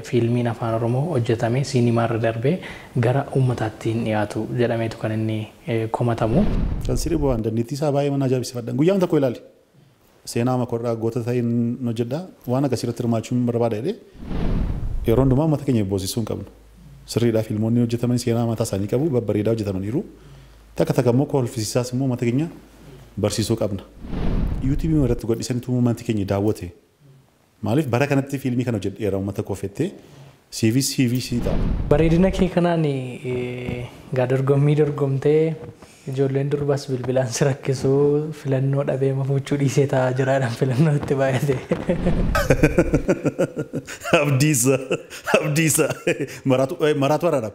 Fiilmiin afaan Oromoo hojjetame siinimaarra darbee gara uummataatti hin dhiyaatu jedhameetu kan inni komatamu. Kan sirrii bu'aan dandeettii isaa baay'ee mana ajaa'ibsiifadha. Guyyaan tokko ilaali. Seenaa makorraa goota ta'een hojjedha. Waan akkasii irratti hirmaachuun barbaada jedhee yeroo hundumaa uummata keenya boosisuu hin qabnu. Sirriidhaa fiilmoonni hojjetaman seenaa mataa isaanii qabu babbareedaa hojjetamaniiru. Takka takka immoo kolfisiisaas immoo uummata keenya barsiisuu qabna. Yuutuubii irratti godhisanitu uummati keenya daawwate. Maaliif bara kanatti fiilmii kana hojjedheera uummata koo fettee CV CV si ta'a. Bareedina kee kanaan gaa dorgommii dorgomtee ijoolleen durbaas bilbilaan si rakkisuu filannoo dhabee mafuuchuu dhiisee taa'aa jiraadhaan filannoo itti baay'ate. Abdiisa Abdiisa maraatu maraatu araadha.